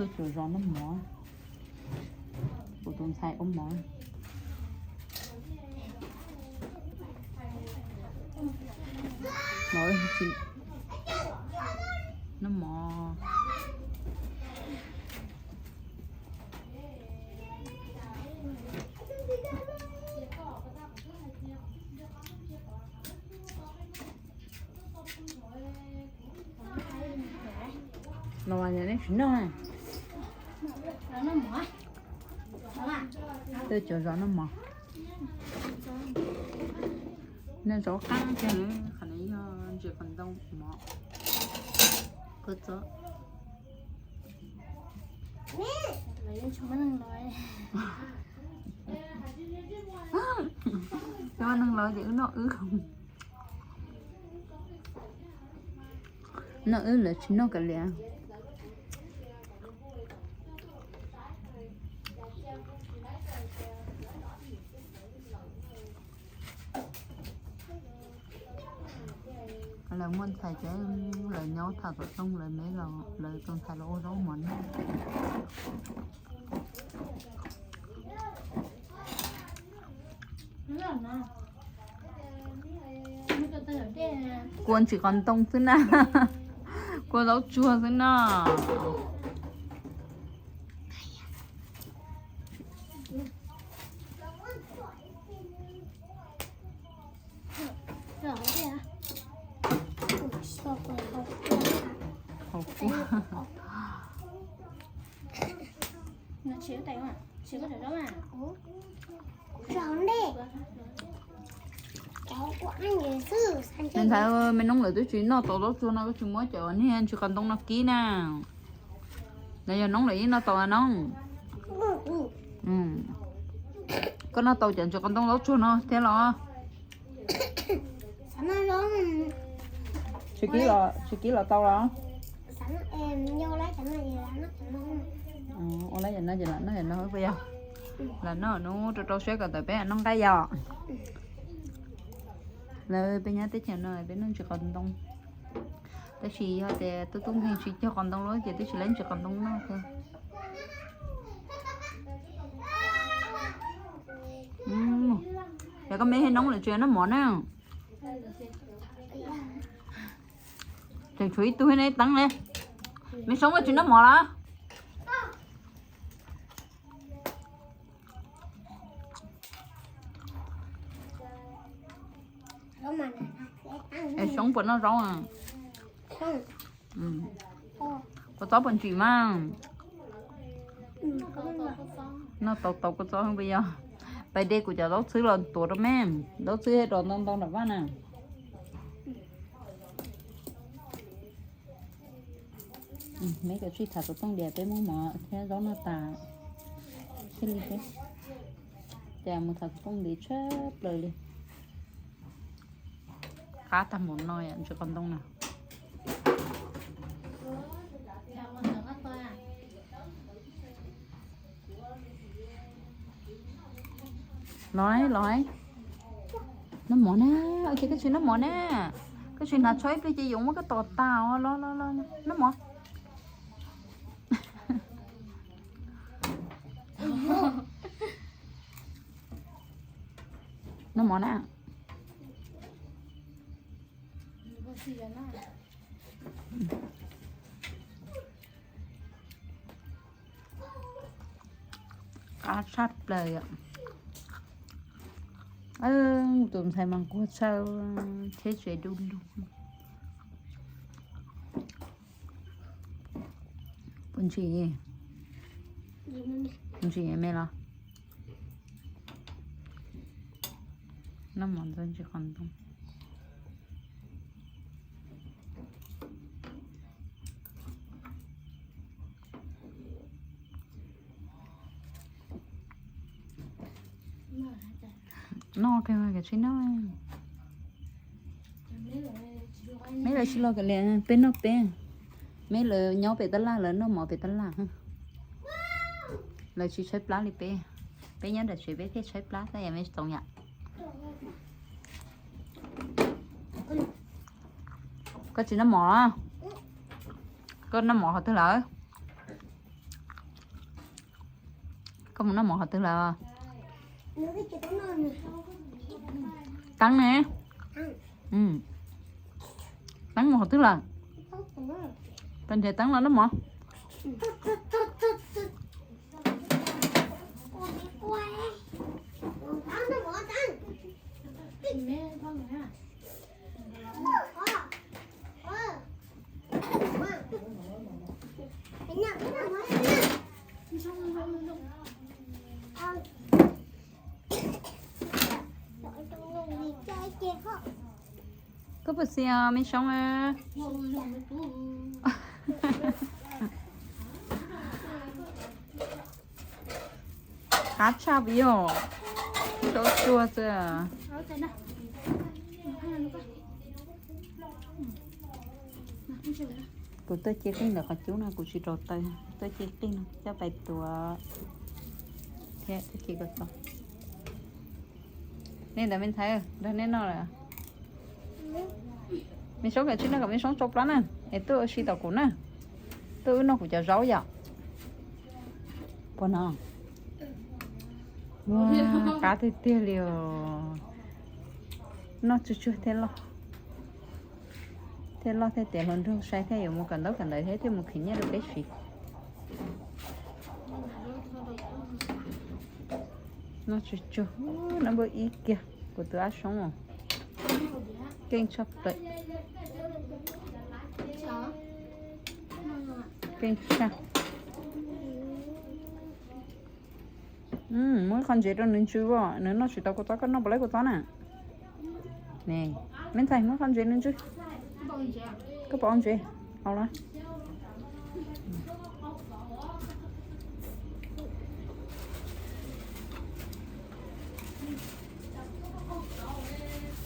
Tuaj cuam zos noj mov, kuv tus ntxhais ua mov. Mov, noj mov. Los nej tsis noj. Tuaj cuam zos noj mov. Nej zaub qab kiag, qhov no yog ntsis qos ntoo mov. Kua txob. Cov neeg laus ces wb noj wb, noj wb, lawv tsis noj kav liam. Lawv muaj ntxhais ces lawv nyob tham xov tooj, lawv me los lawv tus ntxhais los ua zaub mov noj. Kua ntsis qos ntoo xwb na. Kua zaub tsuag xwb na. Hauv kua. Niam ntxhais, me noob lawv twb tsis noj tau zaub tsuag no koj tsis muab cov niag ntsis qos ntoo no kib na. Lawv yog noob lawv yeej noj tau noob. Koj noj tau cov ntsis qos ntoo zaub tsuag no thiab los? Tsis kib los, tsis kib los tau los? Ua lawm cov no ces lam noj cov no puas yog? Lam noj hnub rau rau siab kom tawm peb noj nqaij yom. Lawv peb nyob teb chaws no peb noj ntsis qos ntoo. Tab sis yog tias tub tub nkeeg tsis cog qos ntoo lawm ces twb tsis lab ntsis qos ntoo noj thiab. Yog koj me hais noob lawm tsis noj mov na. Tseem tshuav ib tug ne teeb ne. Me Soob, koj tsis noj mov los? Es Soob puas noj zaub? Kua txob puas ntsim mas? Noj tau tau kua txob puas yog? Pais de kuv cov zaub txhwb los tuav rau me. Zaub txhwb thiab rau ntau ntau nram vaj na. Meb kav tsij tham xov tooj tias peb muab mov thiab zaub noj tas thiaj li peb. Ces mus tham xov tooj ntev tshaj plaws li. Qab tag npaum no yom, ntsis qos ntoo na. Los los, noj mov na. Ua cas koj tsis noj mov na? Koj tsis hnav tsho ib pliag ces yuav muab koj tom tas os. Los los los, noj mov. Noj mov na. Qab tshaj plaws. Tus ntxhais mas nquag tshaj, thiab tsev du lug. Puas ntsim? Ntsim me los? Noj mov ntxuav ntsis qos ntoo. Noj kawg, kav tsij noj. Meb lawv tsis los kav liam, peb noj peb. Meb lawv nyob pem tab laj, lawv noj mov pem tab laj. Lawv tsis tshaib plab li peb. Peb nyob nram tsev peb thiaj tshaib plab, tab yam me txoov yam. Koj tsis noj mov los? Koj noj mov qhov twg lawm? Koj mus noj mov qhov twg lawm? Teeb ne? Teeb mus qhov twg lawm? Koj nrhiav Teeb los noj mov. Koj puas xis me Soob? Qab tshaj puas yog? Zaub tsuag xwb. Kuv tuaj ce qij ntawm qhov cub no kuv tsis rau taws, tuaj ce qij no coj pais tuav thiab tuaj ce kom txog. Nej ntawd me ntxhais, nrog nej noj lawm. Me Soob, kav tsij noj kom me Soob tsau plab na, es tuaj ua si tom kuv na. Tuaj wb noj kuv cov zaub yom. Puas no? Ua, qab tiag tiag li os. Noj tsuag tsuag thiaj loj. Thiaj loj thiaj tiav hluas nraug sai thiaj yuav mus kawm ntaub kawm ntawv thiab thiaj mus khwv nyiaj rau peb siv. Noj tsuag tsuag, noj npawb ib kiag kuv tus ab Soob os. Keej tshaj plaws. Keej tshaj. Muab ib qho ntsev rau nws ntsw as, nws noj tsis tau kua txob, koj noj puas laib kua txob na? Ne, me ntxhais, muab ib qho ntsev nws ntsw. Koj pom ntsev hauv los?